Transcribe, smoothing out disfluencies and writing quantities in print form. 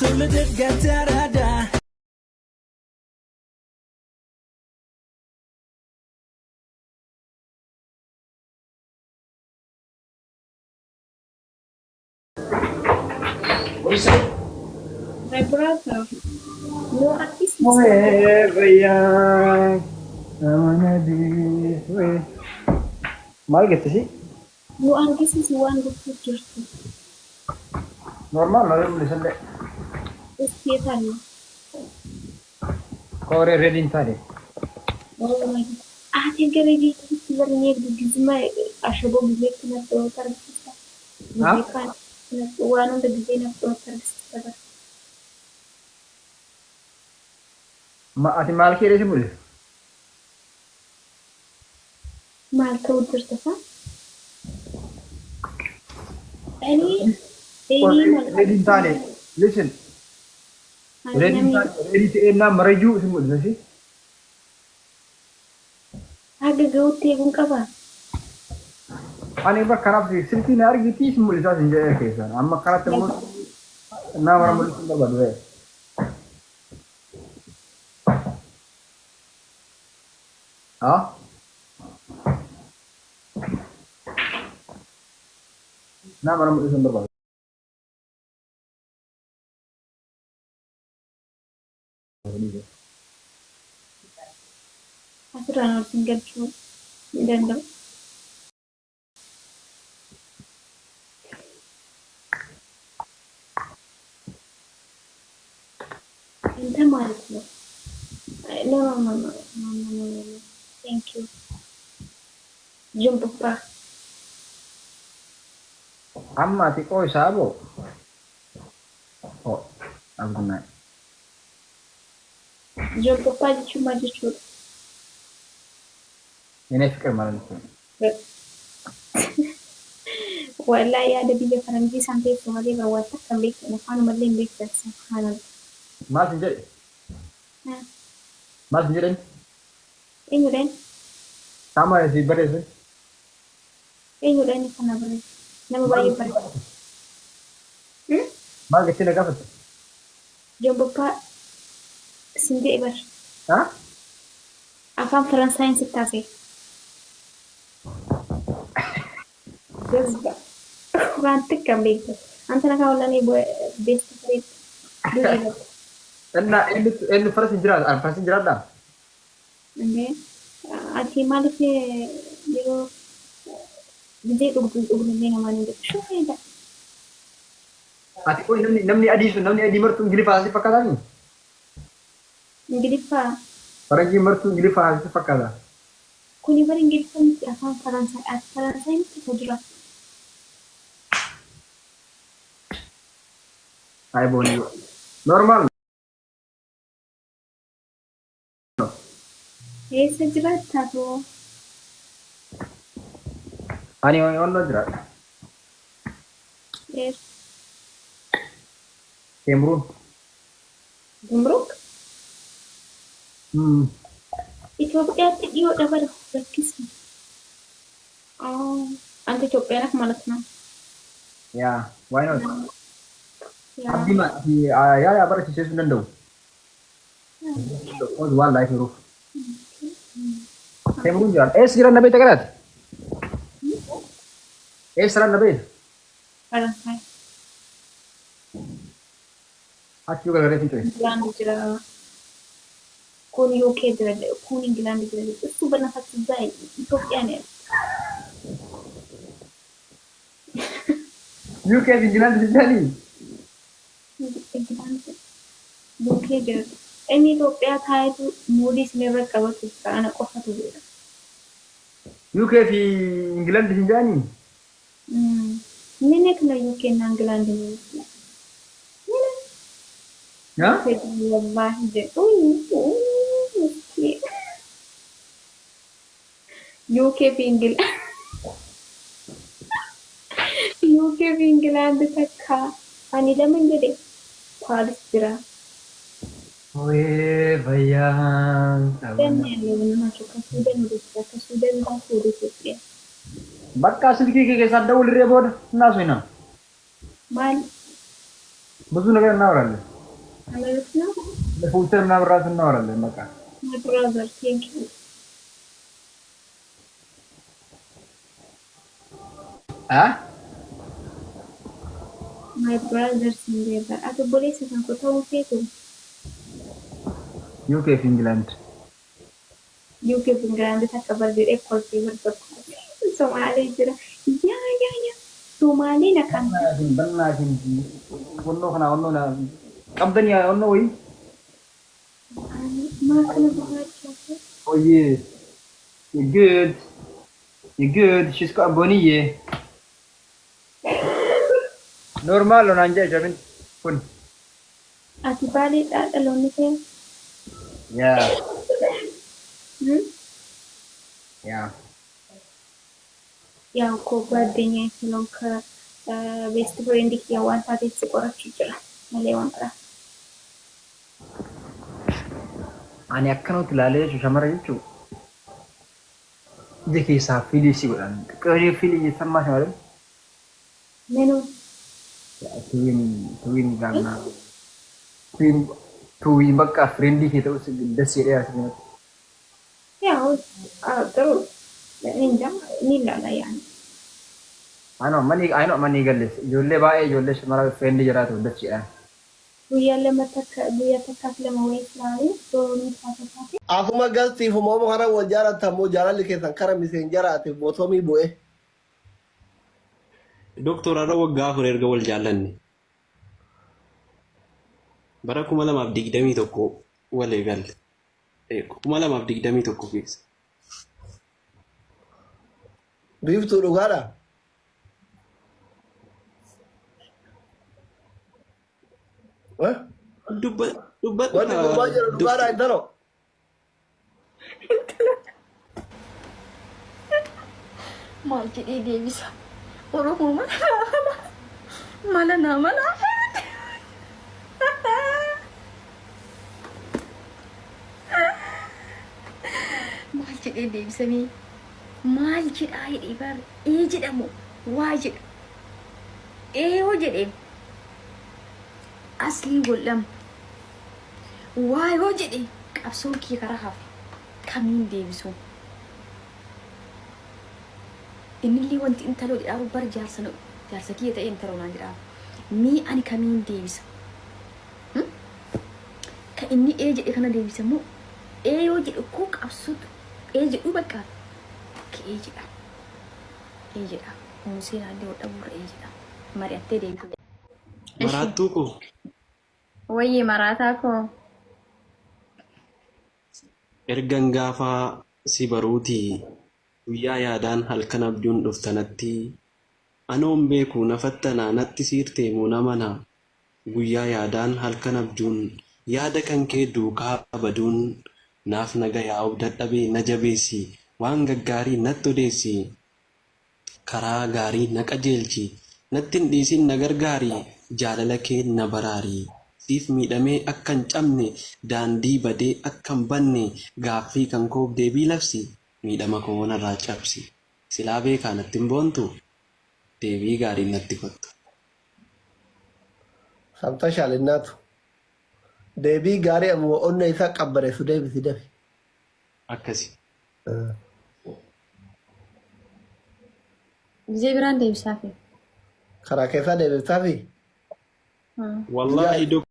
ትውልድ እድገት ያራዳ። What do you say? My brother. No artist. Forever young. I wanna be free. Maal jette si? Nu argisiisi waan gochuu jirtu. Normal na mul'isallee. Iskeetaan. Kooree ready hin taane. Ati gara jechuutti barnee gizima ashaboo gizeetti natti argisiista. Waan hunda gizee natti argisiista bara. Ati maal kee si mul'isa? Maal ta'uu jirta saa? Ani ani Ready hin taane. Listen. Ready hin taane. Ready ta'eennaan marayyuu si mul'isa si. Haga gahuutti eeguun qabaa? Ani bakka kanaaf silkii na argiti si mul'isaa sin jedhee keessaan. Amma kanatti immoo naa mara mul'isuu hin barbaadu. Haa? Naa mara mul'isuu hin barbaadu. Asirraan ol sin galchuu hin danda'u. አንተ ማለት ነው። No, no, no, no, no, no, no, no. Thank you. Jumpa. Amma ati qoo isaa boo? Oh, abdunaa. Jumpa jechuun maal jechuudha? የኔ ፍቅር ማለት ነው። Wallahi yaada biyya faranjii isaan teessu malee waan takka hin beektan, afaanumallee hin beektan, subhaanallah. Maal sin jedhe? Maal sin jedhan? Eenyudhaan? Qaama si barreesse. Eenyudhaan inni kana barreesse? Nama baay'ee barreesse. Maal jettee na gaafatte? Jomboppaa sin jedhe bar. Haa? Afaan Faransaayin sitti haasa'e. Jazba. Waan takka hin beektan. Anta nakaa wallaan best friend durii bar. እና eenyu faras hin jiraatu? Ani faras hin jiraadhaa? እንዴ, ati maaliif yeroo ጊዜ dhugdu dhugnillee namaan hin jettu? Shufeedha. Ati qoy, namni adii sun, namni adii martuu Ingiliffaa si fakkaataani? Ingiliffaa. Faranjii martuu Ingiliffaa si fakkaata. Kuni bara Ingiliffa miti, afaan Faransaay. Ati Faransaay miti isa dura. Ay booni. Normal. Eessa jiraattaa too? Ani onnoo jiraadha. Eessa? Keemruun. Gumruk? Itoophiyaatti dhiyoodha bara rakkisni. አንተ ኢትዮጵያ ነህ ማለት ነው። Yeah, why not? Yeah. Abdii ma yaa yaa bara seesuu hin danda'u. Waan life yeroo. Keemruun jiraadha. Eessa jiran na beekta garaati? Eessa jiran na beekta? Faransaay. Achi yoo gargaaree fincoe. Ingilaand jira. Kun UK jira. Kun Ingilaand jira. እሱ በእናታችሁ እዛ ኢትዮጵያ ነው ያለው። UK fi Ingilaand jiranii? Ingilaand, UK jira. Inni Itoophiyaa taa'etu muudii isinirra qabatu jira. Ana qofatu jira. UK fi Ingilaand hin jiranii? ምን ነው UK እና እንግላንድ የሚመስለው? ምንም። Haa? ወላሂ jedhu UK fi Ingilaand, UK fi Ingilaand takka ani lama jedhe, Paaris jira. Forever young. ሱዳን ያለው ናቸው። ከሱዳን ወደዛ፣ ከሱዳን ራሱ ወደ ኢትዮጵያ። Bakka silkii kee keessaan dawwalirree booda እናሱና ማል ብዙ ነገር እናወራለን። አመሉት ነው። ለ future ምናምን ራሱ እናወራለን። በቃ። My brother, thank you. አ My brother single. Ati obboleessa kan koo ta'uu feetu? UK fi England. UK fi England takka bar jedhee kolfee bar tokko. Somaalee jira. Yaa yaa yaa. Somaaleen akkaan. Bannaatiin wannoo kana wannoo na qabdanii wannoo wayii. Maal kana barbaachisa? Oh yeah. You're good. You're good. She's got a boniye. Normal naan jedhe jabin kun. Ati baaleedhaa dhaloonni kee? Yeah. Hmm? Yeah. ያው እኮ ጓደኛዬ ስለሆንክ best friend kiyya waan taateef si qorachuu jira malee waan biraa. Ani akkanatti ilaalee jechuun shamara jechuun ija keessaa feel si godhan. Xiqqoo feel sammaa shamarran. Menu. Tuwiin tuwiin gaannaa. Tuwiin tuwiin bakka friend kee ta'us das jedhee asirratti. ያው ጥሩ እኔ እንጃ ni ilaala yaani. Ano mani ano mani galles ijoollee baay'ee ijoollee shamara friend jiraatu das jedhan. Guyyaa lama takka guyyaa takkaaf lama wayii ilaalee boonii taate taate. Afuma galtiif uumama kana wal jaalatamu jaalalli keessan kara miseenjaraatiif botomii bu'e. Doktor har'a waggaa 4 erga wal jaallanne. Bara 2021 wal eegalle. 2021 keessa. Biiftuu dhugaadha. Eh? Dubbadhu. Wanni gubbaa jiru dhugaadha intalo. Maal jedhee deebisa? Oromoo mala mala naa mala. Maal jedhee deebisamee? Maal jedhaa jedhee bar ee jedhamu waa jedha. Ee yoo jedhee aslii godhama. Waa yoo jedhe qabsoon kiyya karaa hafe kamiin deebisu? Innillee wanti intaloo jedhaa bara jaarsa jaarsa kiyya ta'e intaloo naan jedhaa. Mii ani kamiin deebisa? Ka inni ee jedhe kana deebisa moo ee yoo jedhe koo qabsootu ee jedhu bakka ka ee jedha. Ee jedha. Museen haalli hodhaburra ee jedha. Mari'attee deebisu. Maraattuu koo. Wayyi maraataa koo. Ergan gaafaa si baruutii guyyaa yaadaan halkan abjuun dhuftanatti anoon beeku nafattanaa natti siirteemu namana guyyaa yaadaan halkan abjuun yaada kan kee duukaa baduun naaf naga yaa'uuf dadhabee na jabeessi waan gaggaarii natti odeessi karaa gaarii na qajeelchi natti hin dhiisin na gargaari jaalala kee na baraari siif miidhamee akka hin cabne daandii badee akka hin banne gaaffii kan koof deebii labsi miidhama koo narraa cabsi silaa beekaa natti hin boontu deebii gaarii natti kottu. Samtashaal innaatu. Deebii gaarii ammoo onna isaa qabbaneessu deebisi dafi. Akkasi. Gizee biraan deebisaafi. Karaa keessaa deebisaafi. Wallaahi.